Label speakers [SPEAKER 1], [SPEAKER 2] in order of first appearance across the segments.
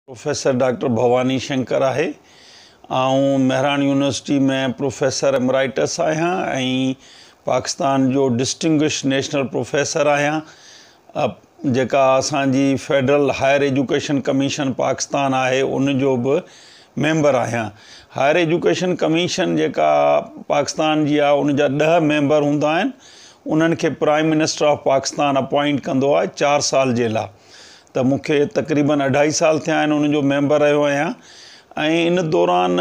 [SPEAKER 1] Professor doctor Bhawani Shankar آهي. آئون Mehran university ۾ professor ايمرائٽس آهيان ۽ پاڪستان جو ڊسٽنگش نيشنل پروفيسر آهيان. جيڪا اسان جي federal higher education commission Pakistan آهي ان جو به ميمبر آهيان. هائر ايجوڪيشن ڪميشن جيڪا پاڪستان جي آهي ان جا 10 ميمبر هوندا آهن. انهن کي prime minister of Pakistan appoint ڪندو آهي 4 سال جي لاء. ته مون کي تقريبن اڍائي سال ٿيا آهن ان جو ميمبر رهيو آهيان ۽ ان دوران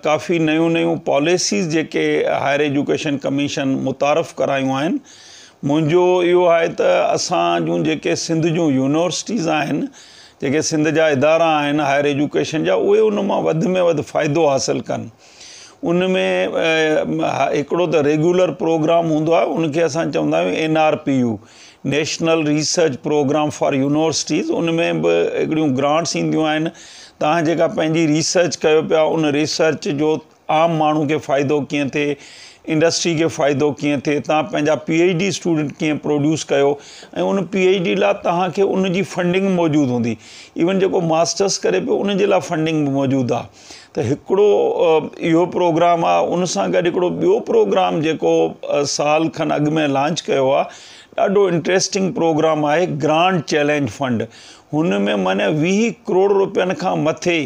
[SPEAKER 1] ڪافي نيون نيون پاليسيز جيڪي هائر ايجوڪيشن ڪميشن متعارف ڪرايون آهن. منهنجو اهو آهي ته اسان جون جيڪي سنڌ جون يونيورسٽيز آهن، جيڪي سنڌ جا ادارا آهن هائر ايجوڪيشن جا، اهي ان مان وڌ ۾ وڌ فائدو حاصل ڪن. ان ۾ هڪڙو ته ريگيولر پروگرام هوندو آهي، ان کي اسان چوندا آهيون N R P U, national research programme for universities. ان ۾ به هڪڙيون گرانٽس اينديون آهن. توهان جيڪا پنهنجي ريسرچ ڪيو پيا ان ريسرچ جو عام ماڻهو کي فائدو ڪيئن ٿئي، انڊسٽري کي فائدو ڪيئن ٿئي، توهان پنهنجا پي ايڇ ڊي اسٽوڊنٽ ڪيئن پروڊيوس ڪيو ۽ ان پي ايڇ ڊي لاء توهان کي ان جي فنڊنگ موجود هوندي. ايون جيڪو ماسٽرس ڪري پيو ان جي لاء فنڊنگ به موجود آهي. ته هڪڙو اهو پروگرام آهي. ان سان گڏ هڪڙو ٻيو پروگرام جيڪو سال کن اڳ ۾ لانچ ڪيو آهي، ڏاڍو انٽريسٽنگ پروگرام آهي، گرانڊ چئلينج فنڊ. هن ۾ معنيٰ 20 ڪروڙ روپين کان مٿي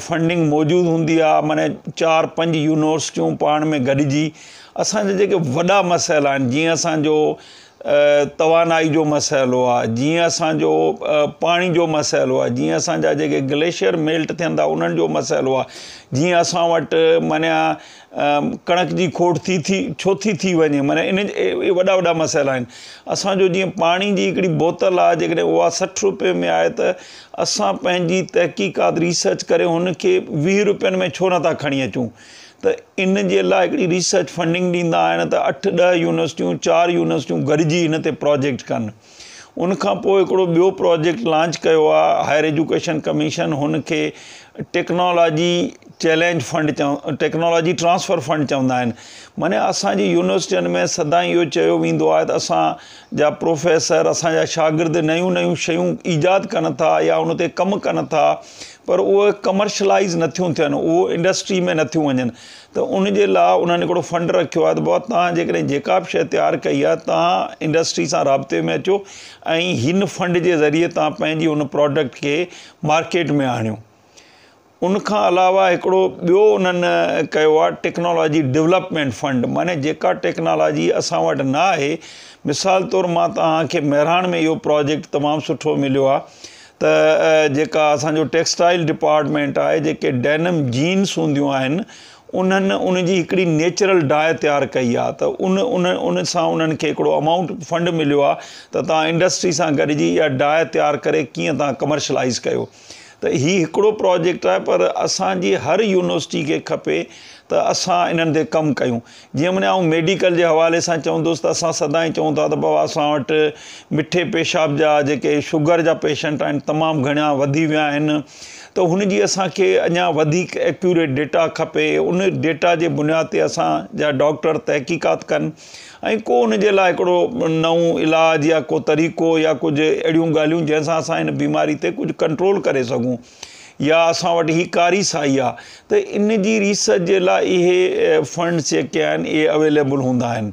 [SPEAKER 1] فنڊنگ موجود هوندي آهي. معنيٰ 4 5 يونيورسٽيون پاڻ ۾ گڏجي اسان جا جيڪي وڏا مسئلا آهن، جيئن اسان جو توانائي جو مسئلو آهي، جيئن اسان جو پاڻي جو مسئلو آهي، جيئن اسان جا جيڪي گليشيئر ميلٽ ٿين ٿا انهن جو مسئلو آهي، جيئن اسان وٽ معنيٰ ڪڻڪ جي کوٽ ٿي ٿي ڇو ٿي ٿي وڃي، معنيٰ ان اهي وڏا وڏا مسئلا آهن. اسان جو جيئن پاڻي جي هڪڙي بوتل آهي، جيڪڏهن اها 60 روپئي ۾ آهي ته اسان پنهنجي تحقيقات ريسرچ ڪري هن کي 20 روپين ۾ ڇو نٿا کڻي اچون؟ ته ان جي لاء هڪڙي ريسرچ فنڊنگ ڏيندا آهن ته 8 10 يونيورسٽيون، 4 يونيورسٽيون گڏجي هن تي پراجيڪٽ ڪن. ان کان پوء هڪڙو ٻيو پراجيڪٽ لانچ ڪيو آهي هائر ايجوڪيشن ڪميشن، هن کي ٽيڪنالاجي چئلينج فنڊ چون، ٽيڪنالاجي ٽرانسفر فنڊ چوندا آهن. معنيٰ اسان جي يونيورسٽين ۾ سدائين اهو چيو ويندو آهي ته اسان جا پروفيسر، اسان جا شاگرد نيون نيون شيون ايجاد ڪن ٿا يا ان تي ڪم ڪن ٿا، پر اهي ڪمرشلائيز نٿيون ٿين، اهو انڊسٽري ۾ نٿيون وڃن. ته ان جي لاء انهن هڪڙو فنڊ رکيو آهي ته بابا توهان جيڪڏهن جيڪا به شيء تيار ڪئي آهي توهان انڊسٽري سان رابطي ۾ اچو ۽ هن فنڊ جي ذريعي توهان پنهنجي ان پراڊڪٽ کي مارڪيٽ ۾ آڻيو. ان کان علاوه هڪڙو ٻيو انهن ڪيو آهي ٽيڪنالاجي ڊولپمينٽ فنڊ، معنيٰ جيڪا ٽيڪنالاجي اسان وٽ نه آهي. مثال طور مان توهان کي مهراڻ ۾ اهو پراجيڪٽ تمام سٺو مليو آهي ته جيڪا اسان جو ٽيڪسٽائل ڊپارٽمينٽ آهي، جيڪي ڊينم جينس هونديون آهن انهن ان جي هڪڙي نيچرل ڊاء تيار ڪئي آهي ته ان ان ان سان انهن کي هڪڙو امائونٽ فنڊ مليو آهي ته توهان انڊسٽري سان گڏجي اها ڊاء تيار ڪري ڪيئن توهان ڪمرشلائيز ڪيو. ته هي هڪڙو پراجيڪٽ آهي، پر اسان جي هر يونيورسٽي کي کپي ته اسان انهن تي ڪم ڪيون. جيئن معني آئون ميڊيڪل جي حوالي سان چوندس ته اسان سدائين چئون ٿا ته بابا اسان وٽ مٺي پيشاب جا جيڪي شگر جا پيشنٽ آهن تمام گهڻا وڌي ويا آهن، ته هن جي اسان کي اڃا وڌيڪ ايڪيوريٽ ڊيٽا کپي. ان ڊيٽا جي بنياد تي اسان جا ڊاڪٽر تحقيقات ڪن ۽ ڪو ان جي لاء هڪڙو نئون علاج يا ڪو طريقو يا ڪجهه اهڙيون ڳالهيون جنهن سان اسان هن بيماري تي ڪجهه ڪنٽرول ڪري سگهون. يا اسان وٽ هي ڪاري سائي آ ته ان جي ريسرچ جي لاء اهي فنڊس جيڪي آهن اهي اويليبل هوندا آهن.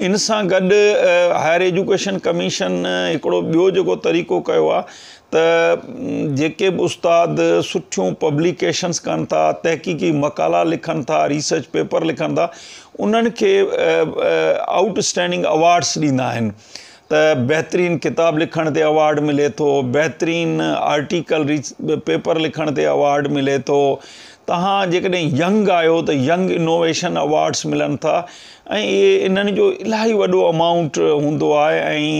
[SPEAKER 1] ان سان گڏ هائر ايجوڪيشن ڪميشن هڪڙو ٻيو جيڪو طريقو ڪيو آ ته جيڪي به استاد سٺيون پبليڪيشنس ڪن ٿا، تحقيقي مقالا لکن ٿا، ريسرچ پيپر لکن ٿا، انهن کي آئوٽ اسٽينڊنگ ايوارڊس ڏيندا آهن. ته بهترين ڪتاب لکڻ تي ايوارڊ ملي ٿو، بهترين آرٽيڪل پيپر لکڻ تي ايوارڊ ملي ٿو. توهان جيڪڏهن ينگ آهيو ته ينگ انوويشن ايوارڊس ملن ٿا ۽ اهي انهن جو الاهي وڏو امائونٽ هوندو آهي ۽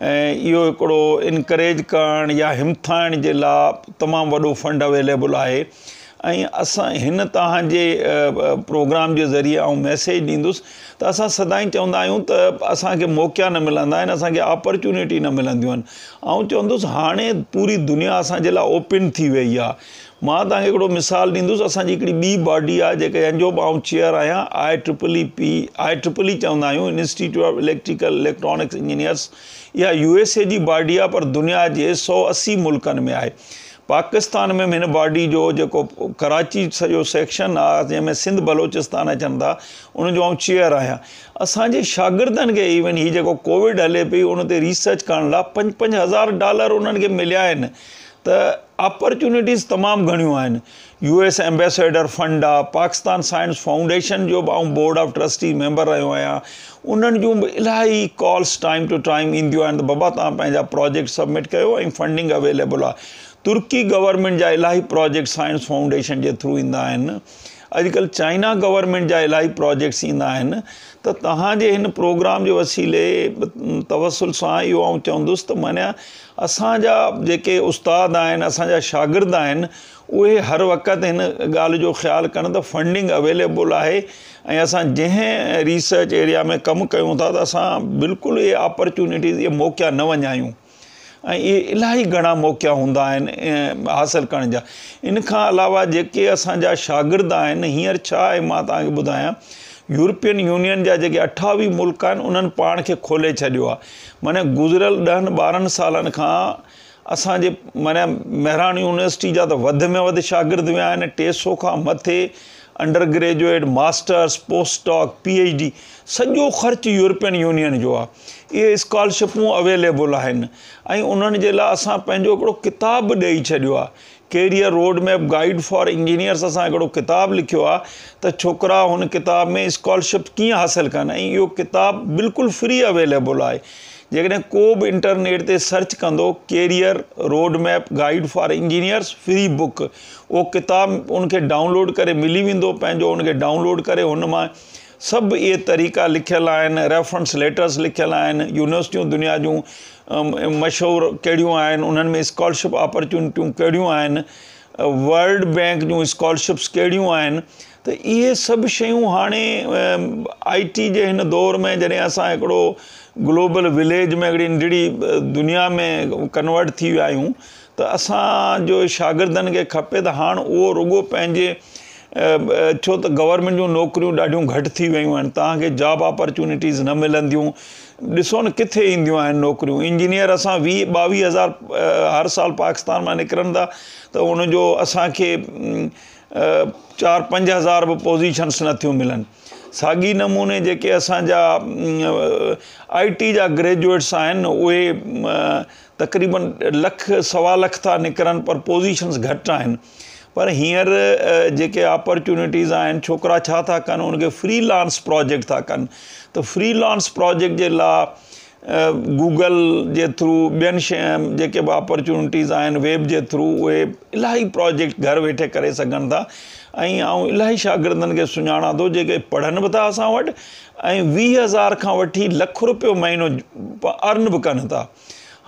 [SPEAKER 1] اهو هڪڙو انڪريج ڪرڻ يا همٿائڻ جي لاء تمام وڏو فنڊ اويليبل آهي. ۽ اسان هن توهان جي پروگرام جي ذريعي آئون ميسيج ڏيندس ته اسان سدائين چوندا آهيون ته اسان کي موقعا نه ملندا آهن، اسان کي اپرچونٽي نه ملنديون آهن. آئون چوندس هاڻي پوري دنيا اسان جي لاء اوپن ٿي وئي آهي. مان توهان کي هڪڙو مثال ڏيندس اسان جي هڪڙي ٻي باڊي آهي جيڪا جنهن جو به آئون چيئر آهيان I triple E P I triple E چوندا آهيون institute of electrical electronics engineers اها يو ايس اي جي باڊي آهي پر دنيا جي 180 ملڪن ۾ آهي. پاڪستان ۾ به هن باڊي جو جيڪو ڪراچي سڄو سيڪشن آهي جنهن ۾ سنڌ بلوچستان اچن ٿا ان جو آئون چيئر آهيان. اسان جي شاگردن کي ايون هي جيڪو ڪووڊ هلي پئي ان تي ريسرچ ڪرڻ لاء پنج پنج هزار ڊالر انهن کي مليا آهن ته آپرچونيٽيز تمام گهڻيون آهن. يو ايس ايمبيسيڊر فنڊ آ، پاڪستان سائنس فائونڊيشن جو به آئون بورڊ آف ٽرسٽي ميمبر رهيو آهيان انهن جون به الاهي ڪالس ٽائيم ٽو ٽائيم اينديون آهن ته بابا توهان پنهنجا پراجيڪٽ سبمٽ ڪيو ۽ فنڊنگ اويليبل آ. ترڪي گورنمينٽ جا الاهي پراجيڪٽ سائنس فائونڊيشن جي ٿرو ايندا آهن. اڄڪلهه چائنا گورنمينٽ جا الاهي پراجيڪٽس ايندا آهن ته توهان جي هن پروگرام جي وسيلي توسل سان اهو آئون چوندس ته معنيٰ اسان جا جيڪي استاد آهن اسان جا شاگرد آهن اهي هر وقت هن ڳالهه جو خيال ڪن ته فنڊنگ اويليبل آهي ۽ اسان جنهن ريسرچ ايريا ۾ ڪم ڪيون ٿا ته اسان بلڪل اهي آپرچونيٽيز اهي موقعا نه وڃايون ۽ اهي الاهي گهڻا موقعا هوندا آهن حاصل ڪرڻ جا ان کان علاوه جيڪي اسان جا شاگرد آهن هينئر ڇا آهي مان توهان کي ٻڌايان يورپين يونين جا جيڪي 28 ملڪ آهن انهن پاڻ کي کولي ڇڏيو آهي معنيٰ گذريل ڏهن ٻارهن سالن کان اسان جي معنيٰ مهراڻ يونيورسٽي جا ته وڌ ۾ وڌ شاگرد ويا آهن 300 کان مٿي undergraduate, masters, post doc, P H D سڄو خرچ يورپين يونين جو آهي. اهي اسڪالرشپون اويليبل آهن ۽ انهن جي لاء اسان پنهنجو هڪڙو ڪتاب به ڏئي ڇڏيو آهي. Career road map guide for engineers اسان هڪڙو ڪتاب لکيو آهي ته ڇوڪرا هن ڪتاب ۾ اسڪالرشپ ڪيئن حاصل ڪن ۽ اهو ڪتاب بلڪل فري اويليبل آهي. جيڪڏهن ڪو به انٽرنيٽ تي سرچ ڪندو career road map guide for engineers free book اهو ڪتاب ان کي ڊائونلوڊ ڪري ملي ويندو پنهنجو ان کي ڊائونلوڊ ڪري هن مان سڀ اهي طريقا لکيل آهن ريفرنس ليٽرس لکيل آهن يونيورسٽيون دنيا جون مشهور ڪهڙيون آهن انهن ۾ اسڪالرشپ آپرچونٽيون ڪهڙيون آهن ورلڊ بينڪ جون اسڪالرشپس ڪهڙيون آهن ته اهي سڀ شيون هاڻي آء ٽي جي هن دور ۾ جڏهن اسان هڪڙو گلوبل وليج ۾ هڪڙي ننڍڙي دنيا ۾ ڪنورٽ ٿي ويا آهيون ته اسان جو شاگردن کي کپي ته هاڻ اهو رڳو پنهنجي ڇو ته گورنمينٽ جون نوڪريون ڏاڍيون گهٽ ٿي ويون آهن توهان کي جاب آپرچونٽيز نه ملنديون ڏسو نه ڪٿي اينديون آهن نوڪريون انجنيئر اسان ويهه ٻاويهه هزار هر سال پاڪستان مان نڪرن ٿا ته ان جو اسان کي چار پنج هزار به پوزيشنس نٿيون ملن ساڳي نموني جيڪي اسان جا آء ٽي جا گريجوئيٽس آهن اهي تقريبن لک سوا لک ٿا نڪرن پر پوزيشنس گهٽ آهن پر هينئر جيڪي آپرچونٽيز آهن ڇوڪرا ڇا ٿا ڪن ان کي فري لانس پراجيڪٽ ٿا ڪن ته فري لانس پراجيڪٽ جي لاء گوگل جي ٿرو ٻين شين جيڪي به آپرچونٽيز آهن ويب جي ٿرو اهي الاهي پراجيڪٽ گهر ويٺي ڪري سگهن ٿا ۽ آئون الاهي شاگردن کي سڃاڻان ٿو جيڪي پڙهن به ٿا اسان وٽ ۽ 20 هزار کان وٺي لک روپيو مهينو ارن به ڪن ٿا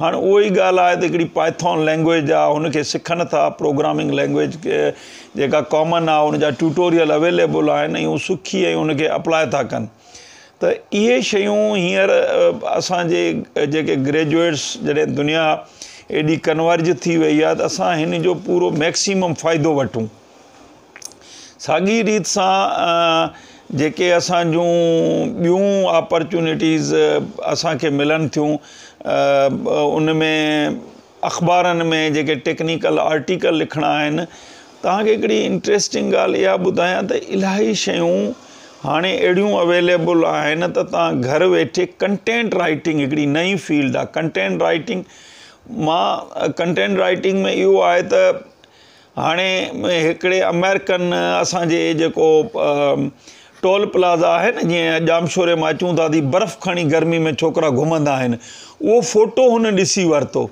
[SPEAKER 1] هاڻ اهو ئي ڳالهه آهي ته هڪڙي پائٿون لينگويج آهي هن کي سکن ٿا پروگرامنگ لينگويج جيڪا ڪامن آهي ان جا ٽيوٽوريل اويليبل آهن ۽ هو سکي ۽ ان کي اپلاء ٿا ڪن ته اهي شيون هينئر اسان جي جيڪي گريجوئيٽس جڏهن دنيا ايڏي ڪنورج ٿي وئي آهي ته اسان هن جو پورو ميڪسيمم فائدو وٺون. ساڳي ريت سان جيڪي اسان جون ٻيون آپرچونٽيز اسان کي ملن ٿيون ان ۾ اخبارن ۾ جيڪي ٽيڪنيڪل آرٽيڪل لکڻا آهن توهان کي هڪڙي انٽريسٽنگ ڳالهه اها ٻڌايان ته الاهي شيون هاڻي اهڙيون اويليبل آهن ته توهان گهر ويٺي ڪنٽينٽ رائٽنگ هڪڙي نئين فيلڊ آهي ڪنٽينٽ رائٽنگ مان ڪنٽينٽ رائٽنگ ۾ اهو آهي ته هاڻي هڪڙي امريڪن اسان جي جيڪو ٽول پلازا آهي نه جيئن ڄامشوري مان اچون ٿا ته برف کڻي گرمي ۾ ڇوڪرا گهمندا آهن اهو فوٽو هن ڏسي ورتو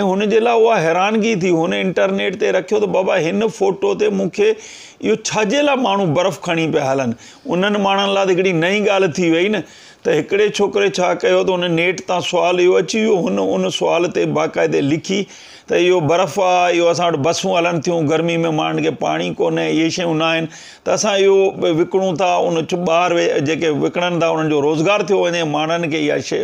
[SPEAKER 1] ۽ هن جي لاء اها حيرانگي ٿي هن انٽرنيٽ تي رکيو ته بابا هن فوٽو تي مون کي اهو ڇا جي لاء ماڻهو برف کڻي پيا هلن انهن ماڻهن لاء ته هڪڙي نئين ڳالهه ٿي وئي نه ته هڪڙي ڇوڪري ڇا ڪيو ته ان نيٽ تان سوال اهو اچي ويو هن ان سوال تي باقاعدي لکي ته اهو برف آ اهو اسان وٽ بسون هلن ٿيون گرمي ۾ ماڻهن کي پاڻي ڪونهي اهي شيون نه آهن ته اسان اهو وڪڻون ٿا ان ٻاهر جيڪي وڪڻن ٿا انهن جو روزگار ٿيو وڃي ماڻهن کي اها شي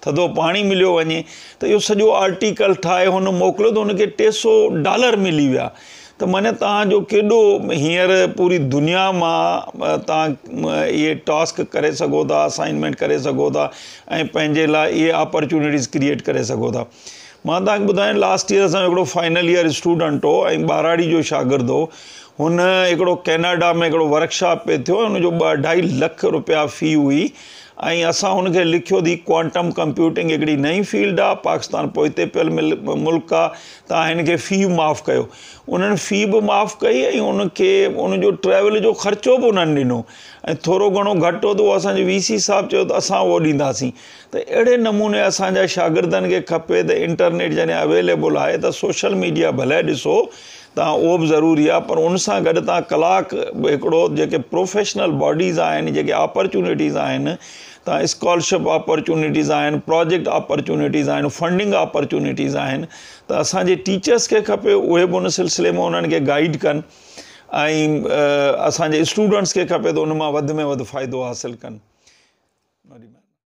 [SPEAKER 1] ٿڌو پاڻي مليو وڃي ته اهو سڄو آرٽيڪل ٺاهي هن موڪليو ته هن کي 300 ڊالر ملي ويا. ته معني توهان جو ڪيڏو هينئر پوري دنيا مان توهان اهي ٽاسڪ ڪري سگهو ٿا اسائنمينٽ ڪري سگهو ٿا ۽ پنهنجي لاء اهي آپرچونٽيز ڪريئيٽ ڪري سگهو ٿا. مان توهان کي ٻڌايان لاسٽ ايئر اسان جو هڪڙو فائنل ايئر اسٽوڊنٽ هو ۽ ٻهراڙي جو شاگرد هو هن هڪڙو ڪيناڊا ۾ هڪڙو ورڪشاپ پئي ٿيو ان جو ٻه اڍائي لک روپيا في هئي ۽ اسان هن کي لکيو ته هي ڪوانٽم ڪمپيوٽنگ هڪڙي نئين فيلڊ آ پاڪستان پوئتي پيل ملڪ آ توهان هن کي في معاف ڪيو. انهن في به معاف ڪئي ۽ ان کي ان جو ٽريول جو خرچو به انهن ڏنو ۽ ٿورو گهڻو گهٽ هو ته اهو اسان جي وي سي صاحب چيو ته اسان اهو ڏينداسين ته اهڙي نموني اسان جا شاگردن کي کپي ته انٽرنيٽ جڏهن اويليبل آهي ته سوشل ميڊيا ڀلي ڏسو توهان اهو به ضروري آهي پر ان سان گڏ توهان ڪلاڪ هڪڙو جيڪي پروفيشنل باڊيز آهن جيڪي آپرچونٽيز آهن توهان اسڪالرشپ آپرچونٽيز آهن پراجيڪٽ آپرچونٽيز آهن فنڊنگ آپرچونٽيز آهن ته اسان جي ٽيچرس کي کپي اهي به ان سلسلي ۾ انهن کي گائيڊ ڪن ۽ اسان جي اسٽوڊنٽس کي کپي ته ان مان وڌ ۾ وڌ فائدو حاصل ڪن.